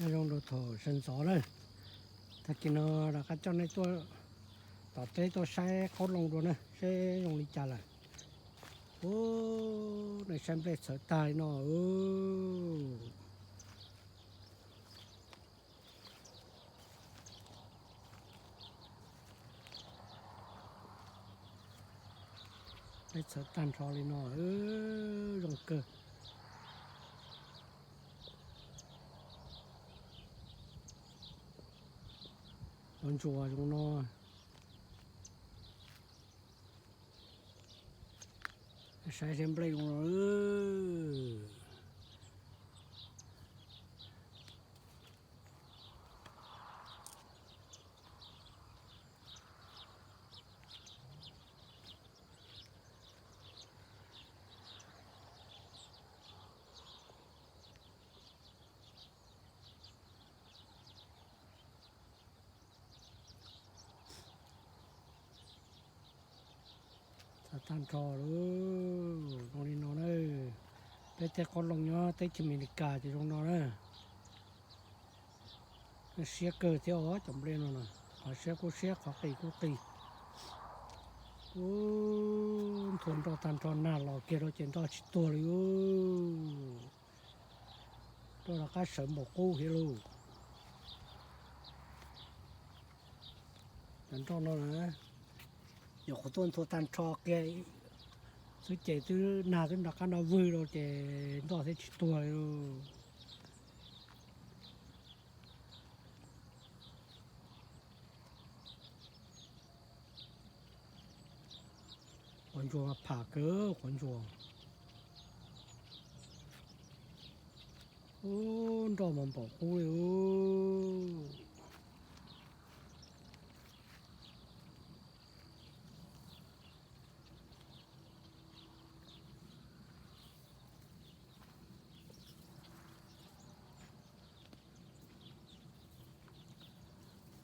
Nyob zoo rau thaum sawv ntxov na, tag kis no rov qab coj nej tuaj tom teb tuaj saib qoob loo dua na, seb zoo li cas lawm. Ub, nej saib nplej txhawv tag li no. Nplej txhawv tag nrho li no, zoo kawg. Cov ntsuas zoo no. Saib seb nplej zoo no. Txhawv tag nrho lauj. Zoo li no na, peb tej qoob loo nyob teb chaws Amelikas ces zoo no na. Siab kawg thiab os, cov nplej no na, qhov siab kuj siab, qhov qis kuj qis. Ub, nthua nroj tag nrho, nag los kiag rau ces nroj tsis tuag li. Nroj rov qab sawv npaum qub thiab lauj. Cov nroj no na, nyuam qhuav tuaj nthua tag nrho kiag xwb ces twb nag twb rov qab nrov vwg rau ces nroj thiaj tsis tuag li. Quav ntsuas mas pham kawg, quav ntsuas. Ub, nroj mas npaum qub li.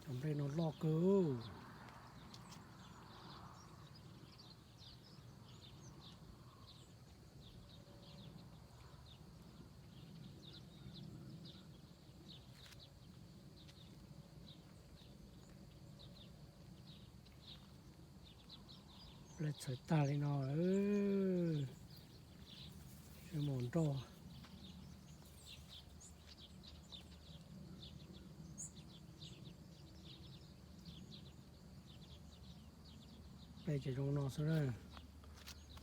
Cov nplej no loj kawg. Nplej txhawv tag li no, mus nroj. Nplej ces zoo no xwb na.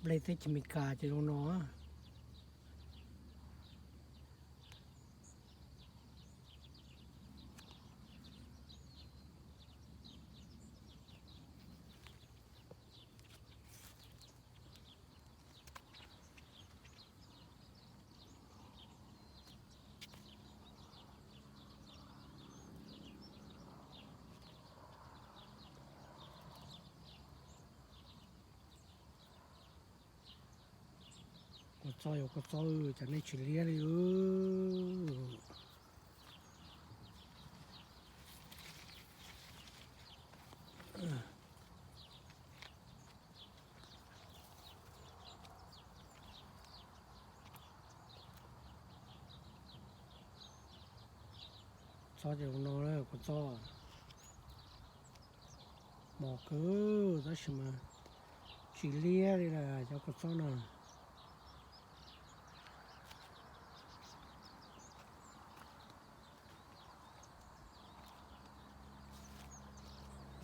Nplej teb chaws Amelikas ces zoo no. Kua txob, yuav kua txob, cas nej tsis liab li. Txob ces zoo no, kua txob mos kawg tab sis mas tsis liab li lawm cov kua txob no.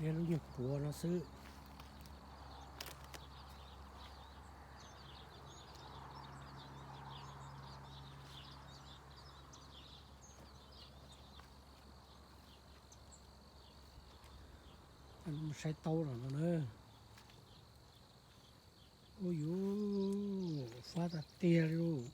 Liab lub nyuag puav no xwb. Saib taub los no na. Ub yuv, fab tas tiag li lauj.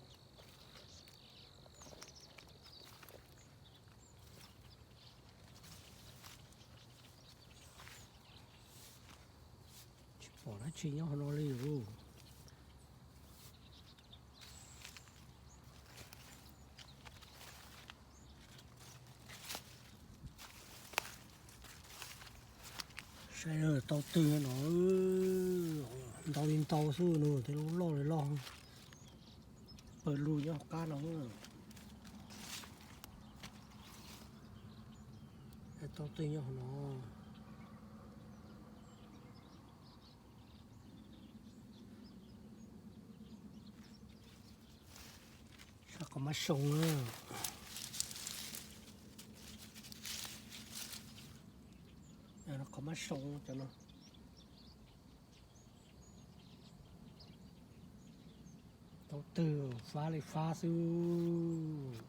Tsis pom dab tsi nyob hauv no li lauj. Saib tau twg no, ntau li ntau xwb no, tej lub loj li loj. Pawg lug nyob hauv qab no. Tau twg nyob hauv no? Sab qhov mab soo na. Qhov mab soo cov no. Tau twg fab li fab xwb.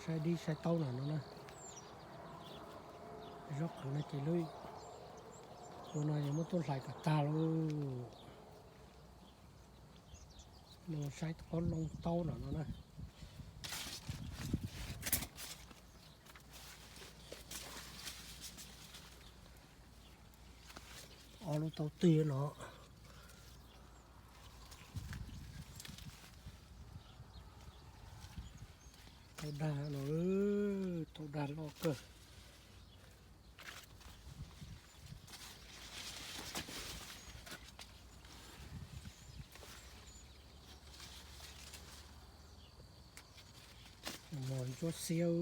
Saib dib saib taub na no na. Zaub qhwv no ces lub ua no ces muab tuaj hlais kom tag lauj. Saib ob loo taub no no na. Ob lub taub twg no. Taub dag no, taub dag loj kawg. Mos ntsuab xiab.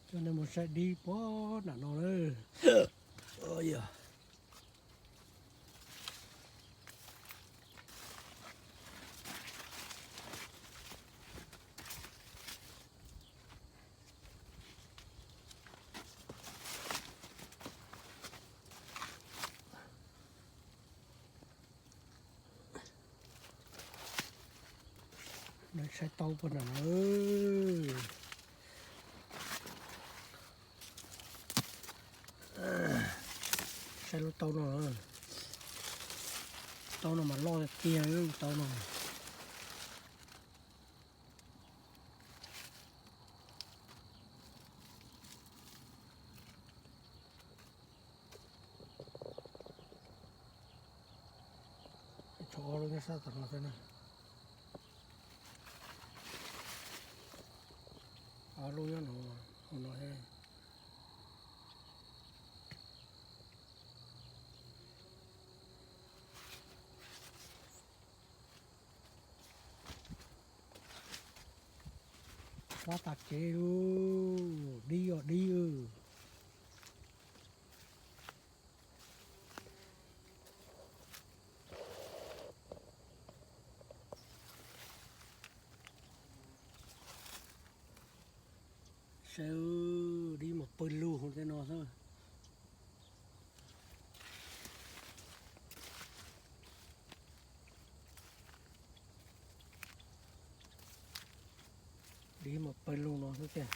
Coj nej mus saib dib puag nram no lawm. Saib taub puag nram no. Saib lub taub no. Taub no mas loj tiag tiag, lub taub no. Tshuav ob lub nyob sab tom no xwb na. Ob lub nyob no, hauv no. Qab tas kev lauj, dib os dib. Saib dib mas pawg lug tej no xwb. Dib mas pawg lug no xwb tiag.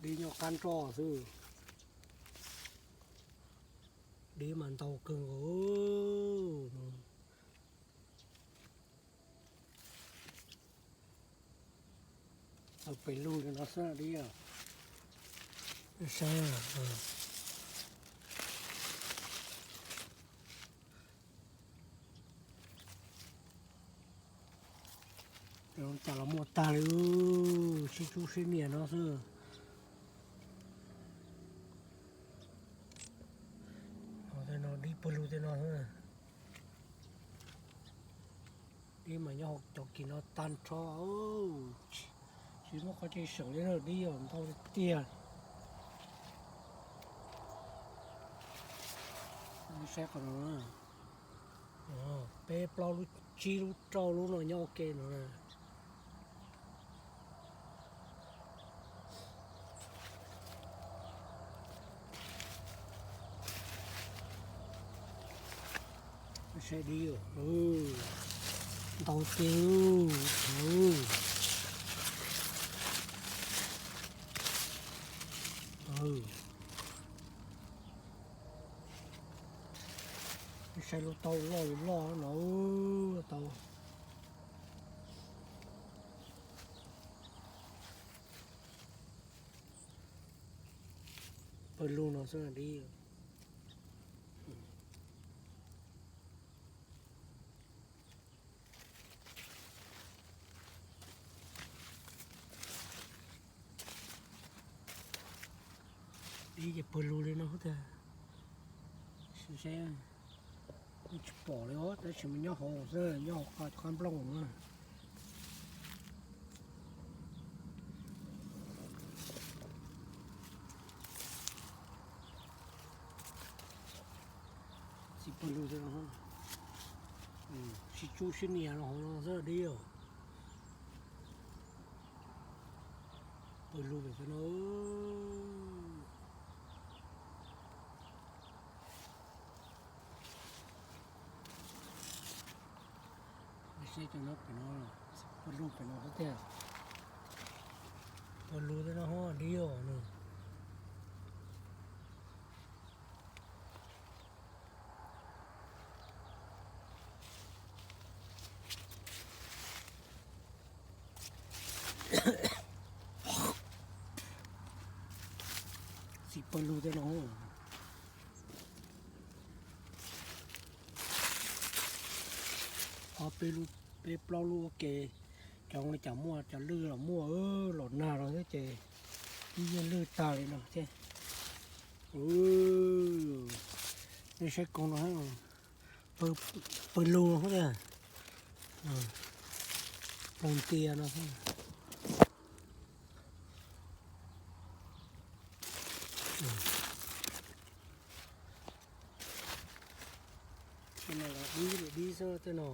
Dib nyob qab nroj xwb. Dib mas ntau kawg nkaus. Pawg lug li no xwb dib. Saib. Cas los muaj tag li, sib tsub sib nias no xwb. Tej no dib pawg lug tej no xwb. Dib mas nyob hauv cov kis no tag nrho. Tsis muaj qhov tseem seem li na, dib os ntau tiag. Saib qhov no, peb plaub lub tsib lub rau lub no nyob ua ke no na. Saib dib, ntau tiag. Saib lub taub loj loj no, tau. Pawg lug no xwb dib. Dib ces pawg lug li no xwb tiag. Seb, tsis pom li os, tab sis mas nyob hauv xwb, nyob hauv qhov nplooj na. Txiv pawg lug xwb no, sib tsub sib nias los hauv no xwb dib os. Pawg lug pem xwb no. Seb cov no pem no, pawg lug pem no xwb tiag. Pawg lug xwb no dib os nws. Txiv pawg lug tej no. Ho peb lub, peb plaub lub ua ke, cov li cas muaj cov lwj los muaj, los nag los xwb ces ib yeej lwj tag li no thiab. Nej saib koog no, pawg lug no xwb tiag. Pawg ntia no xwb. Tej no los dib, dib xwb tej no.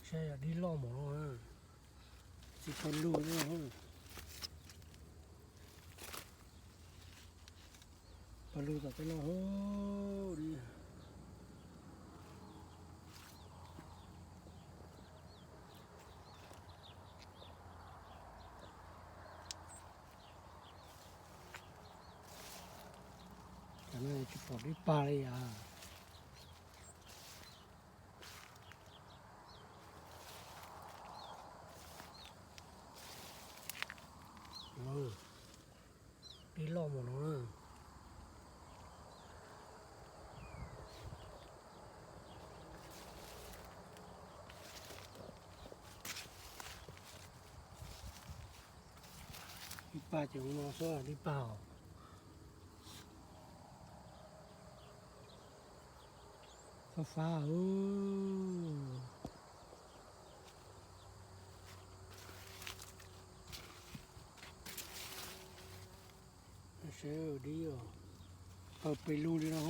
Saib yog dib loj mus no, txiv pawg lug no. Pawg lug tom tej no. Cov no tsis pom dib pag li as. Dib loj mus no. Dib pag ces ua no xwb dib pag os. Fab fab. Seb dib os, pawg pes lug li no.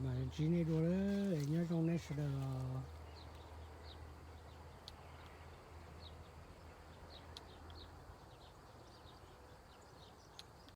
Mas ntsib nej dua, nyob zoo nej sawv daws os.